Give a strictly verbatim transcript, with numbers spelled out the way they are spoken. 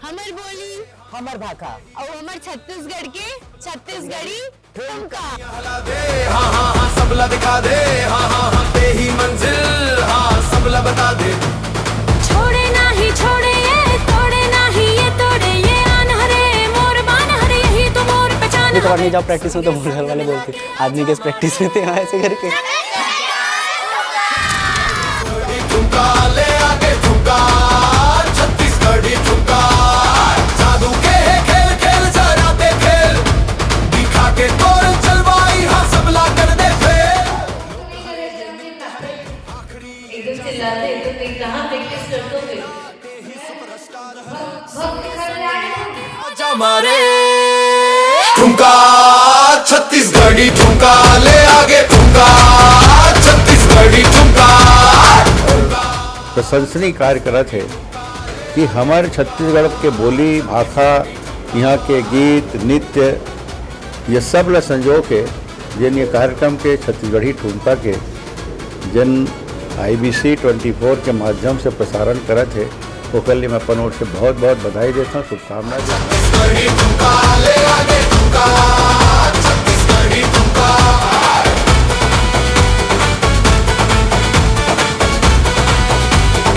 हमर बोली, हमर भाखा। अउ हमर छत्तीसगढ़ के छत्तीसगढ़ी ठुमका। हाँ हाँ हाँ, सबला दिखा दे। हाँ हाँ हाँ, तेही मंजिल, हाँ, सबला बता दे। छोड़े नाही छोड़े ये, तोड़े नाही ये तोड़े, ये आन हरे मोर बान हरे, यही तो मोर पहचान अभी तो हरे। नहीं जाओ प्रैक्टिस में, तो मुंह वाले बोलते आदमी के प्रैक्टिस में थे वहाँ ऐसे करके। ठुमका ले आगे ठुमका, छत्तीसगढ़ी ठुमका। जादू के है खेल, खेल जरा दे खेल, दिखा के तोर चलवाई, हाँ, सबला कर दे फेल। एकदम चिल्लाते हैं, तो कहीं कहाँ प्रैक्टिस करते हो फिर? आजा मारे ठुमका, छत्तीसगढ़ी ठुमका, ले आगे ठुमका, छत्तीसगढ़ी ठुमका। प्रशंसनीय कार्य करत हे कि हमर छत्तीसगढ़ के बोली भाखा, यहाँ के गीत नृत्य, ये सब ला संजो के जेन ये कार्यक्रम के छत्तीसगढ़ी ठुमका के जेन आई बी सी ट्वेंटी फोर के माध्यम से प्रसारण करत हे, ओकर लिए मैं अपन ओर से बहुत बहुत बधाई देता हूँ, शुभकामना देता हूँ। छत्तीसगढ़ी ठुमका, ले आगे ठुमका,